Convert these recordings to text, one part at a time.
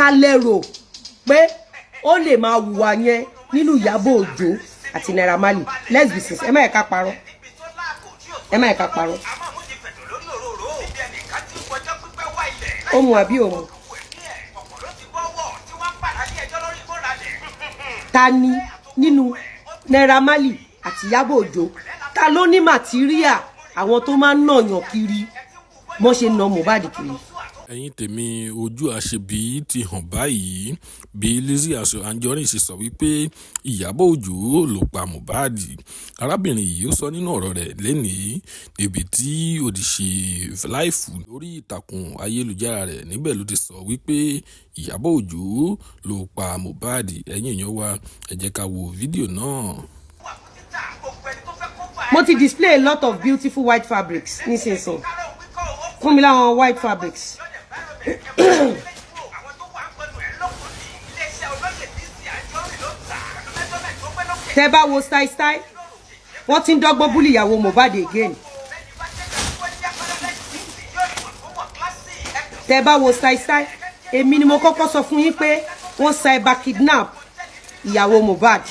Ta lérò pé ó lè máa hùwà yẹn nínú Ìyábọ̀ Òjó àti Naira Marley? Let's be sincere. Ẹ má yẹ ká parọ́, ẹ má yẹ ká parọ́. Ó mu àbí ó mu? Ta ni nínú Naira Marley àti Ìyábọ̀ Òjó, ta ló ní material àwọn tó máa ń nàyàn kiri bọ́n ṣe na Mohbad kiri? Ẹ̀yin tèmi, ojú àṣebí ti hàn báyìí bí Lizzy Anjorin ṣe sọ wípé Ìyábọ̀ Òjó ló pa Mohbad. Arábìnrin yìí ó sọ nínú ọ̀rọ̀ rẹ̀ lẹ́nìí níbi tí ó ti ṣe live lórí ìtàkùn ayélujára rẹ̀. Níbẹ̀ ló ti sọ wípé Ìyábọ̀ Òjó ló pa Mohbad. Ẹ̀yin èèyàn wa, ẹ jẹ́ ká wo fídíò náà. Mo ti display a lot of beautiful white fabrics nísinsìnyí. Fún mi láwọn white fabrics. Tẹ bá wo style style, wọ́n ti ń dọ́gbọ́n bully ìyàwó Mohbad again. Tẹ bá wo style style, èmi ni mo kọ́kọ́ sọ fún yín pé wọ́n cyber kidnap ìyàwó Mohbad.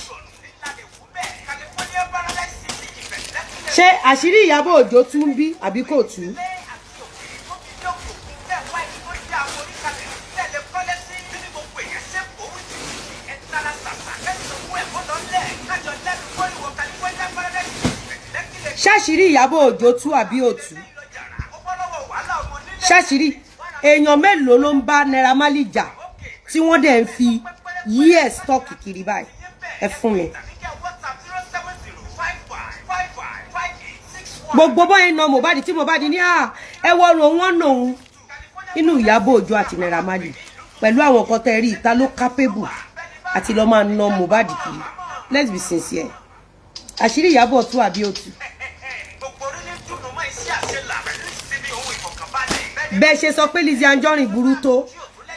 Ṣé àṣírí Ìyábọ̀ Òjó tún bí àbí kò tú? Ṣàṣírí Ìyábọ̀ Òjó tú àbí òtú? Ṣàṣírí èèyàn mélòó ló ń bá Naira Marley jà tí wọ́n dẹ̀ ń fi years talk kiri báyìí? Ẹ fún mi. Gbogbo báyìí na Mohbad tí Mohbad ní à ẹ wọ́rọ̀ wọn nà òun nínú Ìyábọ̀ Òjó àti Naira Marley pẹ̀lú àwọn nǹkan tẹ́ rí, ìta ló capable àti lọ́ọ́ máa na Mohbad kiri? Let's be sincere. Àṣírí Ìyábọ̀ tú àbí òtú? Bẹ́ẹ̀ ṣe sọ pé Lizzy Anjorin burú tó,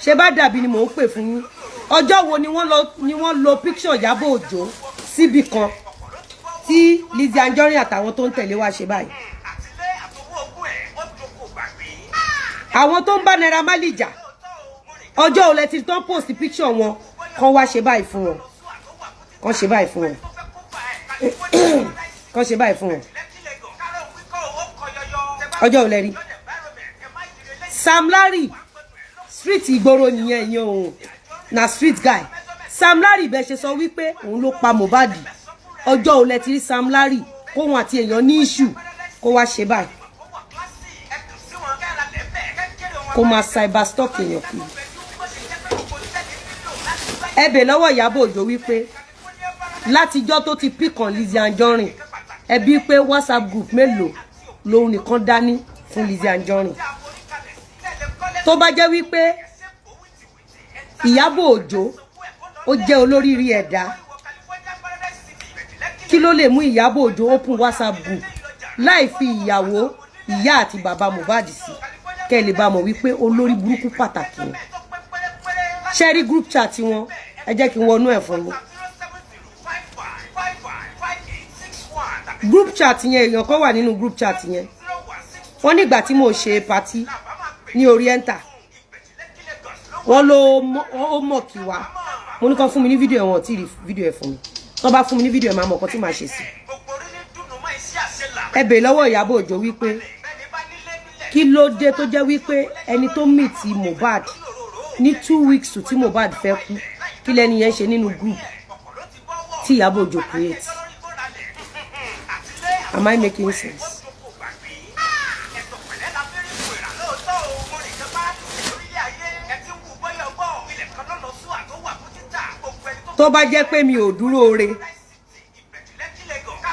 ṣe bá dàbí ni mò ń pè fún yín. Ọjọ́ wo ni wọ́n lọ ni wọ́n lo picture Ìyábọ̀ Òjó síbì kan tí Lizzy Anjorin àtàwọn tó ń tẹ̀lé wá ṣe báyìí? Àwọn tó ń bá Naira Marley jà, ọjọ́ òun lẹ ti tán post picture wọn kan wá ṣe báyìí fún wọn, kan ṣe báyìí fún wọn, kan ṣe báyìí fún wọn? Ọjọ́ òun lẹ rí Sam Larry street ìgboro nìyẹn, ìyẹn òun na street guy Sam Larry. Bẹ́ẹ̀ ṣe sọ wípé òun ló pa Mohbad, ọjọ́ òun lẹ ti rí Sam Larry kóhun àti èèyàn ní issue kó wá ṣe báyìí, kó máa cyber stalk èèyàn kiri? Ẹ bè lọ́wọ́ Ìyábọ̀ Òjó wípé látijọ́ tó ti pick on Lizzy Anjorin, ẹ bí pé WhatsApp group mélòó lòun nìkan dání fún Lizzy Anjorin. Tó bá jẹ́ wípé Ìyábọ̀ Òjó ó jẹ́ olóríire ẹ̀dá, kí ló lè mú Ìyábọ̀ Òjó open WhatsApp group láì fi ìyàwó, ìyá àti bàbá Mohbad sí? Kẹ́ ẹ lè bá mọ̀ wípé olórí burúkú pàtàkì ni. Ṣe rí group chat wọn? Ẹ jẹ́ kí n wọnú ẹ̀ fún yín. Group chat yẹn, èèyàn kan wà nínú group chat yẹn. Wọ́n nígbà tí mo ṣe party ní Oriental, wọ́n ló ó mọ̀ kí wa. Mo ní kàn fún mi ní fídíò ẹ̀, wọ́n ò tí ì rí fídíò ẹ̀ fún mi. Tó bá fún mi ní fídíò ẹ̀, máa mọ̀ nǹkan tí màá ṣe sí. Ẹ bèè lọ́wọ́ Ìyábọ̀ Òjó wípé kí ló dé tó jẹ́ wípé ẹni tó meet Mohbad ní 2 weeks to tí Mohbad fẹ́ kú, kí lẹ́ni yẹn ṣe nínú group tí Ìyábọ̀ Òjó create? Am I making sense? Tó bá jẹ́ pé mi ò dúró re,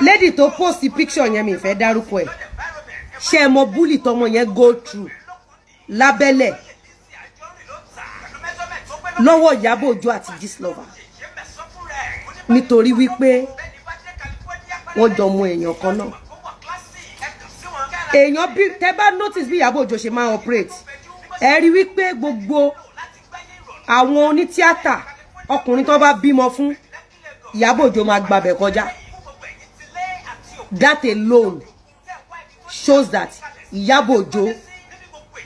lady tó post picture yẹn, mi fẹ́ dárúkọ ẹ̀. Ṣé ẹ mọ bully tọmọ yẹn go through lábẹ́lẹ̀ lọ́wọ́ Ìyábọ̀ Òjó àti Gistlover nítorí wípé wọ́n jọ mọ èèyàn kan náà? Èèyàn bí tẹ́ bá notice bí Ìyábọ̀ Òjó ṣe máa operate, ẹ rí wípé gbogbo àwọn onítíátà ọkùnrin tó bá bímọ fún Ìyábọ̀ Òjó máa gbabẹ̀ kọjá. That alone shows that Ìyábọ̀ Òjó,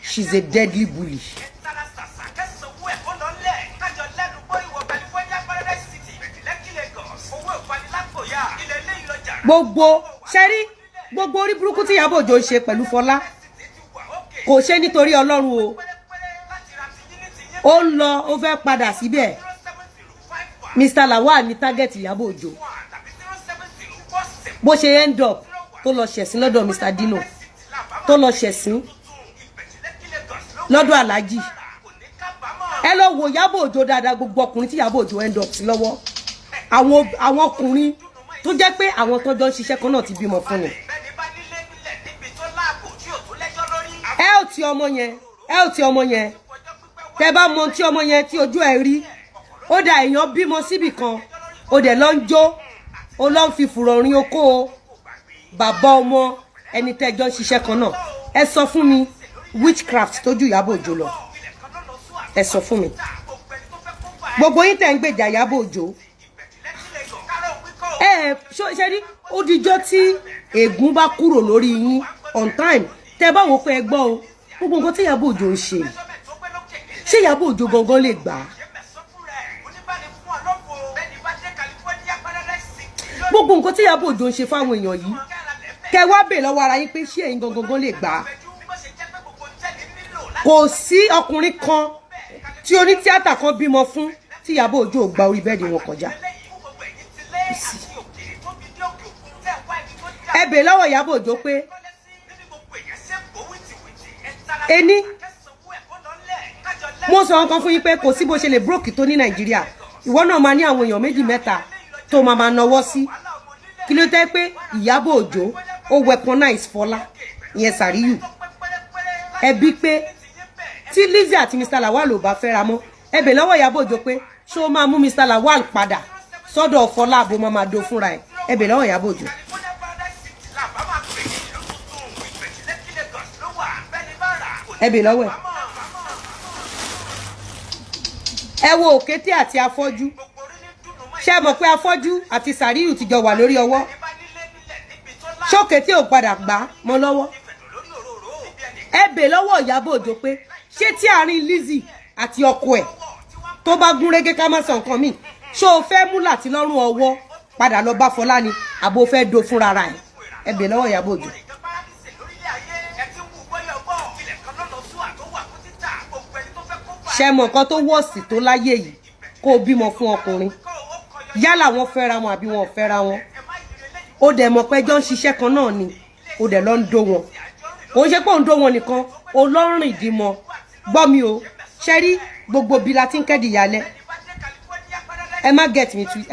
she's a deadly bully. Gbogbo ṣẹ́rí, gbogbo orí burúkú tí Ìyábọ̀ Òjó ń ṣe pẹ̀lú Fọlá, kò ṣe nítorí Ọlọ́run o. Ó ń lọ, ó fẹ́ padà síbẹ̀. Mr Lawal ní target Ìyábọ̀ Òjó. Bó ṣe end up tó lọ ṣẹ̀sín lọ́dọ̀ Mr Dino, tó lọ ṣẹ̀sín lọ́dọ̀ Alhaji. Ẹ lọ wo Ìyábọ̀ Òjó dáadáa. Gbogbo ọkùnrin tí Ìyábọ̀ Òjó end up sí lọ́wọ́, àwọn ọkùnrin tó jẹ́ pé àwọn tọ́jọ́ ń ṣiṣẹ́ kan náà ti bímọ fún ni. Ẹ ò tí ọmọ yẹn, ẹ ò tí ọmọ yẹn, tẹ bá mọ tí ọmọ yẹn tí ojú ẹ rí, ó dà. Èèyàn bímọ síbì kan, ó dẹ̀ lọ ń jó, ó lọ ń fi fùrọ̀ rin okó o bàbá ọmọ ẹni tẹ́jọ́ ń ṣiṣẹ́ kan náà. Ẹ sọ fún mi witchcraft tójú Ìyábọ̀ Òjó lọ. Ẹ sọ fún mi, gbogbo yín tẹ́ ń gbèjà Ìyábọ̀ Òjó, ẹ ṣe rí ó dijọ́ tí ègún bá kúrò lórí yín on time. Tẹ́ bá wò pé ẹ gbọ́ o, gbogbo nǹkan tí Ìyábọ̀ Òjó ń ṣe, ṣé Ìyábọ̀ Òjó gangan lè gbà á? Gbogbo nǹkan tí Ìyábọ̀ Òjó ń ṣe fáwọn èèyàn yìí, kẹ wá bè lọ́wọ́ ara yín pé ṣé ẹ̀yin gangan lè gbà á? Kò sí ọkùnrin kan tí onítíátà kan bímọ fún tí Ìyábọ̀ Òjó ò gba orí bed wọn kọjá. Kò sí. Ẹ bè lọ́wọ́ Ìyábọ̀ Òjó pé ení mo sọ nǹkan fún yín pé kò sí bó ṣe lè broke tó ní Nàìjíríà, ìwọ náà máa ní àwọn èèyàn méjì mẹ́ta tó máa máa nawọ́ sí. Kí ló tẹ́ pé Ìyábọ̀ Òjó ó weaponize Fọlá ìyẹn Sàríyù? Ẹbí pé tí Lizzy àti Mr Lawal ò bá fẹ́ra mọ́, ẹ bè lọ́wọ́ Ìyábọ̀ Òjó pé ṣé ó máa mú Mr Lawal padà sọ́dọ̀ Fọlá, àbò máa máa do fúnra ẹ̀? Ẹ bè lọ́wọ́ Ìyábọ̀ Òjó. Ẹ bè lọ́wọ́ ẹ̀. Ẹ wo òkété àti afọ́jú. Ṣé ẹ mọ̀ pé afọ́jú àti Sàríyù ti jọ wà lórí ọwọ́? Ṣókété ò padà gbà mọ́ lọ́wọ́? Ẹ bè lọ́wọ́ Ìyábọ̀ Òjó pé ṣé tí àárín Lizzy àti ọkọ ẹ̀ tó bá gún régé, ká má sọ nǹkan míì, ṣó o fẹ́ mú láti lọ́rùn ọwọ́ padà lọ bá Fọlá ni, àbò fẹ́ do fúnra ra ẹ̀? Ẹ bè lọ́wọ́ Ìyábọ̀ Òjó. Ṣe mọ nǹkan tó wọ̀sì tó láyé yìí? Kó o bímọ fún ọkùnrin, yálà wọn fẹ́ra wọn àbí wọn ò fẹ́ra wọn, ó dẹ̀ mọ̀ pé ẹjọ́ ń ṣiṣẹ́ kan náà ni, ó dẹ̀ lọ ń dó wọn. Kò ń ṣe pé òun dó wọn nìkan, ó lọ ń rìn dímọ. Gbọ́ mi o, ṣe rí gbogbo bí la ti ń kẹ́dì ìyálẹ̀. Ẹ má get me to.